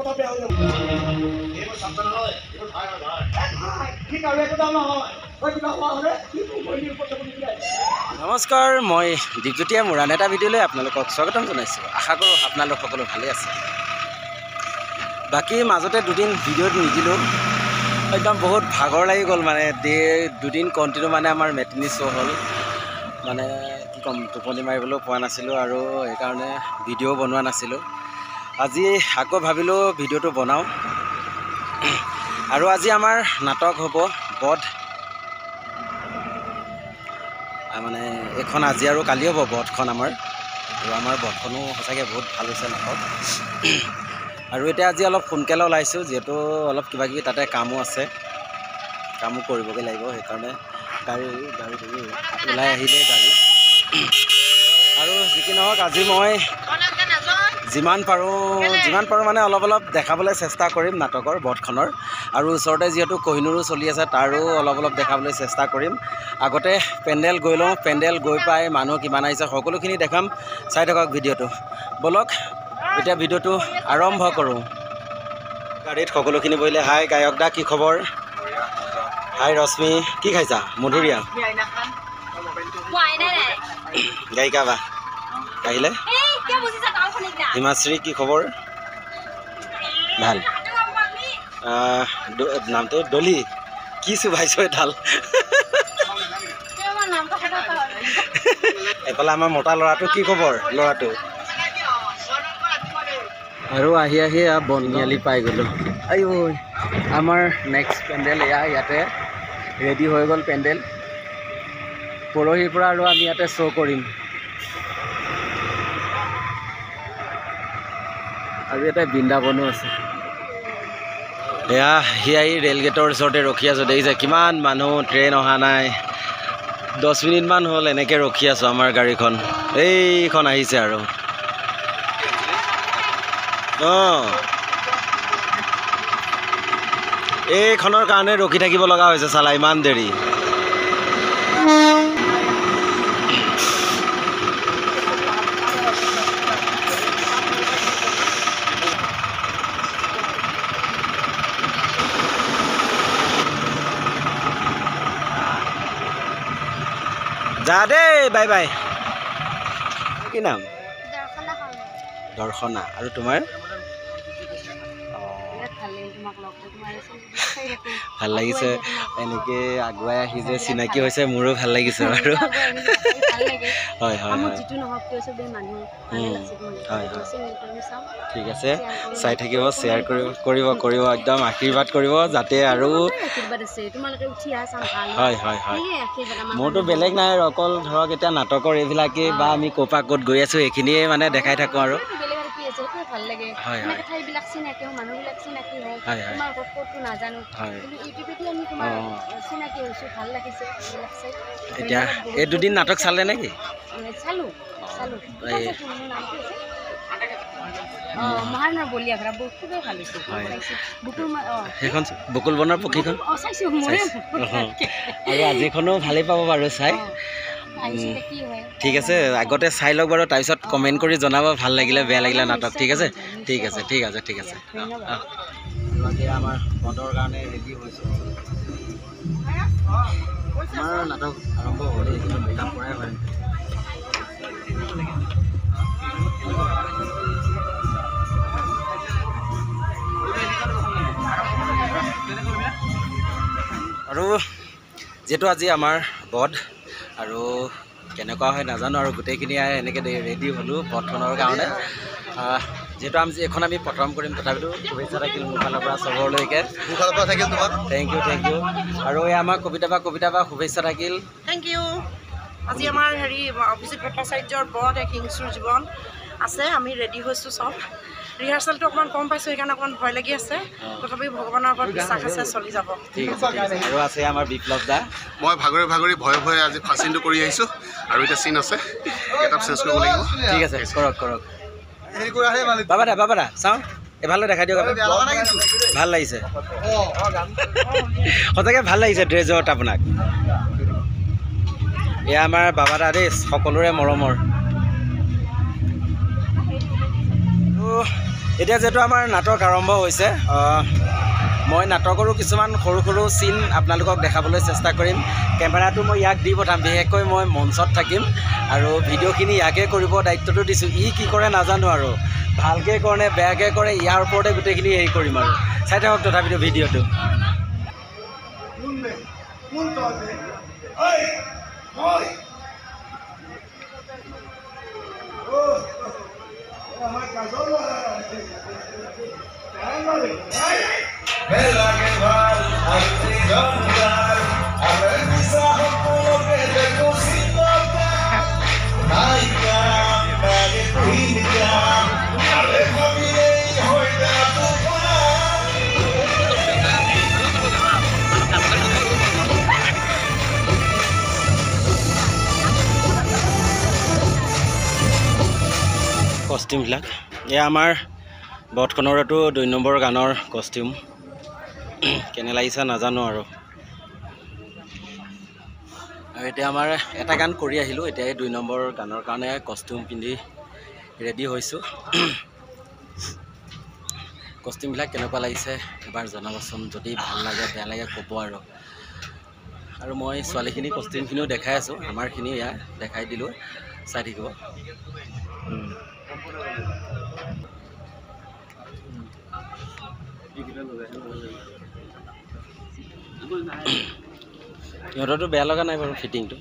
কথা বেয়া হৈ যাব। এইবোৰ চান্স নহয়, এইবোৰ ভাই হয় ভাই। ঠিক আৰু একোটা নহয়, তই কিবা হোৱা হ'লে কি ভৰিৰ ওপৰত চকু নিদিলে। নমস্কাৰ, মই দীপজ্যোতিয়ে মোৰ আন এটা ভিডিঅ'লৈ আপোনালোকক স্বাগতম জনাইছোঁ। আশা কৰোঁ আপোনালোক সকলো ভালেই আছে। বাকী মাজতে দুদিন ভিডিঅ'ত নিদিলোঁ, একদম বহুত ভাগৰ লাগি গ'ল। মানে দুদিন কণ্টিনিউ মানে আমাৰ মেটিনি শ্ব' হ'ল, মানে কি ক'ম, টোপনি মাৰিবলৈও পোৱা নাছিলোঁ আৰু সেইকাৰণে ভিডিঅ' বনোৱা নাছিলোঁ। আজি আকৌ ভাবিলোঁ ভিডিঅ'টো বনাওঁ। আৰু আজি আমাৰ নাটক হ'ব বধ, মানে এইখন আজি আৰু কালি হ'ব বধখন আমাৰ। আৰু আমাৰ বধখনো সঁচাকৈ বহুত ভাল হৈছে নাটক। আৰু এতিয়া আজি অলপ সোনকালে ওলাইছোঁ, যিহেতু অলপ কিবা কিবি তাতে কামো আছে, কামো কৰিবগৈ লাগিব, সেইকাৰণে গাড়ী গাড়ী ওলাই আহিলে গাড়ী। আৰু যি কি নহওক, আজি মই যিমান পাৰোঁ মানে অলপ অলপ দেখাবলৈ চেষ্টা কৰিম নাটকৰ বধখনৰ। আৰু ওচৰতে যিহেতু কহিনুৰো চলি আছে, তাৰো অলপ অলপ দেখাবলৈ চেষ্টা কৰিম। আগতে পেণ্ডেল গৈ লওঁ, পেণ্ডেল গৈ পাই মানুহ কিমান আহিছে সকলোখিনি দেখাম, চাই থাকক ভিডিঅ'টো। ব'লক এতিয়া ভিডিঅ'টো আৰম্ভ কৰোঁ। গাড়ীত সকলোখিনি বহিলে। হাই গায়ক দা, কি খবৰ? হাই ৰশ্মি, কি খাইছা? মধুৰীয়া। গায়িকা বা আহিলে। হিমাশ্ৰী, কি খবৰ? ভাল। নামটো ডলি, কি চুবাইছ এডাল? এইফালে আমাৰ মতা ল'ৰাটো, কি খবৰ ল'ৰাটো? আৰু আহি আহি বনিয়ালি পাই গ'লোঁ। আইঐ, আমাৰ নেক্সট পেণ্ডেল এয়া, ইয়াতে ৰেডি হৈ গ'ল পেণ্ডেল। পৰহিৰ পৰা আৰু আমি ইয়াতে শ্ব' কৰিম। আৰু ইয়াতে বৃন্দাবনো আছে। এয়া সি আহি ৰেলগেটৰ ওচৰতে ৰখি আছোঁ, দেখিছে কিমান মানুহ, ট্ৰেইন অহা নাই। 10 মিনিটমান হ'ল এনেকৈ ৰখি আছোঁ। আমাৰ গাড়ীখন এইখন আহিছে আৰু। অঁ, এইখনৰ কাৰণে ৰখি থাকিব লগা হৈছে চালা ইমান দেৰি। যা দেই, বাই বাই। কি নাম? দৰ্শনা। আৰু তোমাৰ? ভাল লাগিছে এনেকে আগুৱাই আহি যে চিনাকি হৈছে, মোৰো ভাল লাগিছে বাৰু। হয় হয় হয় হয়, ঠিক আছে, চাই থাকিব, শ্বেয়াৰ কৰিব কৰিব, একদম আশীৰ্বাদ কৰিব যাতে। আৰু হয় হয় হয়, মোৰতো বেলেগ নাই আৰু, অকল ধৰক এতিয়া নাটকৰ এইবিলাকেই বা আমি ক'ৰ পৰা ক'ত গৈ আছোঁ এইখিনিয়ে মানে দেখাই থাকোঁ আৰু। ভাল লাগে ঠাইবিলাক চিনাকি হওঁ, মানুহবিলাক চিনাকি হওঁ। তোমাৰ ঘৰত ক'তো নাজানো, কিন্তু ইউটিউবেদি আমি তোমাৰ চিনাকি হৈছোঁ, ভাল লাগিছে এইবিলাক চাই। এতিয়া এই দুদিন নাটক চালে নেকি? চালোঁ চালোঁ। মহাৰণৰ বলীয়া ঘোঁৰা বহুত খুবেই ভাল হৈছে। সেইখন বকুল বনৰ পক্ষীখন চাইছোঁ। আৰু আজিখনো ভালেই পাব বাৰু চাই। ঠিক আছে, আগতে চাই লওক বাৰু, তাৰপিছত কমেণ্ট কৰি জনাব ভাল লাগিলে বেয়া লাগিলে নাটক। ঠিক আছে, ঠিক আছে, ঠিক আছে, ঠিক আছে। আমাৰ বন্ধৰ কাৰণে ৰেডি হৈছোঁ। আমাৰ নাটক আৰম্ভ হ'লেই, কিন্তু মেকআপ কৰাই হয়। আৰু যিহেতু আজি আমাৰ বধ, আৰু কেনেকুৱা হয় নাজানো, আৰু গোটেইখিনি এনেকৈ ৰেডি হ'লোঁ বধখনৰ কাৰণে। যিহেতু আমি এইখন আমি প্ৰথম কৰিম, তথাপিতো শুভেচ্ছা থাকিল মোৰ ফালৰ পৰা চবলৈকে। Thank you, thank you. আৰু এই আমাৰ কবিতা বা শুভেচ্ছা থাকিল। Thank you. আজি আমাৰ হেৰি অভিজিত ভট্টাচাৰ্যৰ বধ এক হিংসুৰ জীৱন আছে, আমি ৰেডি হৈছোঁ চব। ৰিহাৰ্চেলটো অকণমান কম পাইছোঁ, সেইকাৰণে অকণমান ভয় লাগি আছে, তথাপি ভগৱানৰ ওপৰত বিশ্বাস আছে, চলি যাব। ঠিক আছে। আৰু আছে আমাৰ বিপ্লৱ দা। মই ভাগৰি ভাগৰি ভয়ে ভয়ে আজি ফাৰ্ষ্ট চিনটো কৰি আহিছোঁ, আৰু এতিয়া চিন আছে, গেটআপ চেঞ্জ কৰিব লাগিব। ঠিক আছে, কৰক কৰক। বাবা দা, বাবা দা, চাওঁ এফালে দেখাই দিয়ক। ভাল লাগিছে সঁচাকৈ, ভাল লাগিছে ড্ৰেছত আপোনাক। এয়া আমাৰ বাবা দা দেই, সকলোৰে মৰমৰ। এতিয়া যিহেতু আমাৰ নাটক আৰম্ভ হৈছে, মই নাটকৰো কিছুমান সৰু সৰু চিন আপোনালোকক দেখাবলৈ চেষ্টা কৰিম। কেমেৰাটো মই ইয়াক দি পঠাম, বিশেষকৈ মই মঞ্চত থাকিম আৰু ভিডিঅ'খিনি ইয়াকে কৰিব দায়িত্বটো দিছোঁ। ই কি কৰে নাজানো আৰু, ভালকৈ কৰে নে বেয়াকৈ কৰে ইয়াৰ ওপৰতে গোটেইখিনি হেৰি কৰিম আৰু। চাই থাকক তথাপিতো ভিডিঅ'টো। কষ্টিউমবিলাক এয়া আমাৰ বধখনৰতো 2 নম্বৰ গানৰ কষ্টিউম, কেনে লাগিছে নাজানো আৰু। আৰু এতিয়া আমাৰ এটা গান কৰি আহিলোঁ, এতিয়া এই 2 নম্বৰ গানৰ কাৰণে কষ্টিউম পিন্ধি ৰেডি হৈছোঁ। কষ্টিউমবিলাক কেনেকুৱা লাগিছে এবাৰ জনাবচোন, যদি ভাল লাগে বেয়া লাগে ক'ব আৰু। আৰু মই ছোৱালীখিনি কষ্টিউমখিনিও দেখাই আছোঁ, আমাৰখিনি এয়া দেখাই দিলোঁ, চাই থাকিব। সিহঁতৰতো বেয়া লগা নাই বাৰু, ফিটিংটো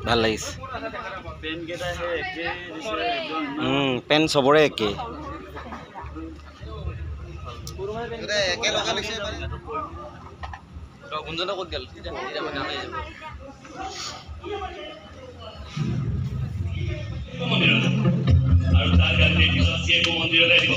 ভাল লাগিছে। পেণ্ট চবৰে একেই। আৰু তাৰ গাড়ীৰ পিছত চিয়ে মন্দিৰলৈ আহিব।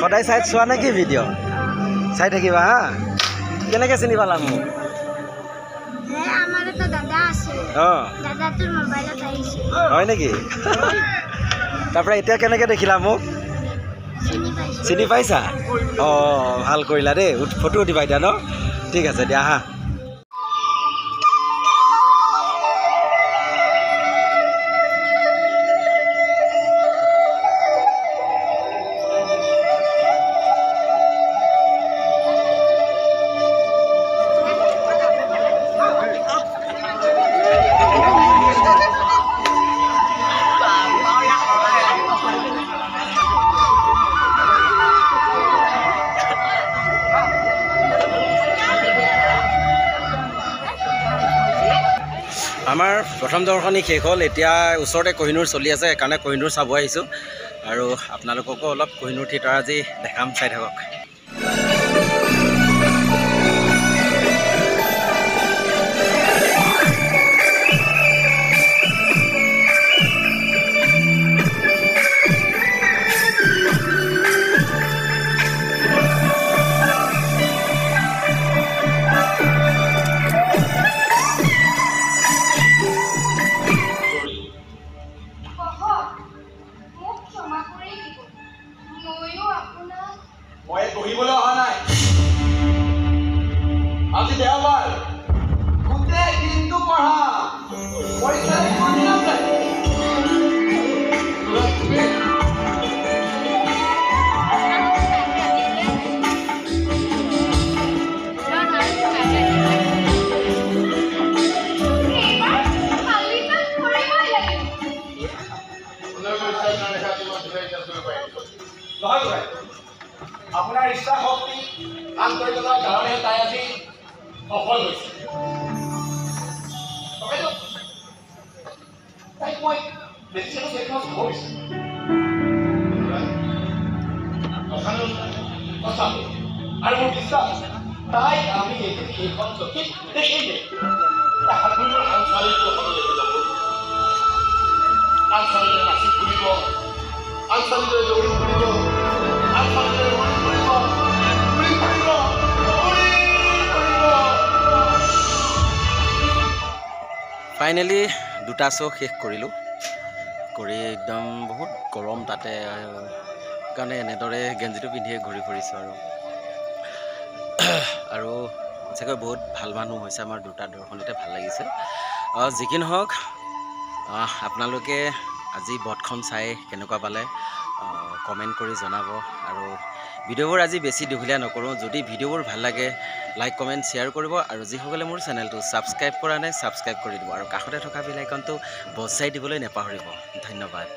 সদায় চাই চোৱা নেকি ভিডিঅ'? চাই থাকিবা হা। কেনেকৈ চিনি পালা মোক? হয় নেকি? তাৰপৰা এতিয়া কেনেকৈ দেখিলা মোক? চিনি পাইছা? অঁ, ভাল কৰিলা দেই। ফটো উঠিবা এতিয়া ন? ঠিক আছে দিয়া, হা। আমাৰ প্ৰথম দৰ্শনী শেষ হ'ল, এতিয়া ওচৰতে কহিনুৰ চলি আছে, সেইকাৰণে কহিনুৰ চাব আহিছোঁ আৰু আপোনালোককো অলপ কহিনুৰ থিয়েটাৰ আজি দেখাম, চাই থাকক। আপোনাৰ ইচ্ছা শক্তি আন্তৰিকতাৰ কাৰণে তাই আজি সফল হৈছে। তাইক মই বেছি আৰু মোৰ বিশ্বাস তাইক আমি এদিন সেইখন চকীত দেখিমেই। আন ছোৱালীৰে নাচি ফুৰিব, আন ছোৱালীৰে দৌৰি ফুৰিব, আন ছোৱালীৰে উৰি ফুৰিব, উৰি ফুৰিব, উৰি ফুৰিব। ফাইনেলি দুটা শ্ব' শেষ কৰিলোঁ। কৰি একদম বহুত গৰম তাতে, কাৰণে এনেদৰে গেঞ্জিটো পিন্ধিয়ে ঘূৰি ফুৰিছোঁ। আৰু আৰু সঁচাকৈ বহুত ভাল মানুহ হৈছে আমাৰ দুটা দৰ্শনীতে, ভাল লাগিছে। যি কি নহওক, আপোনালোকে আজি বধখন চাই কেনেকুৱা পালে কমেণ্ট কৰি জনাব। আৰু ভিডিঅ'বোৰ আজি বেছি দীঘলীয়া নকৰোঁ। যদি ভিডিঅ'বোৰ ভাল লাগে লাইক কমেণ্ট শ্বেয়াৰ কৰিব, আৰু যিসকলে মোৰ চেনেলটো ছাবস্ক্ৰাইব কৰা নাই ছাবস্ক্ৰাইব কৰি দিব, আৰু কাষতে থকা বেল আইকনটো বজাই দিবলৈ নাপাহৰিব। ধন্যবাদ।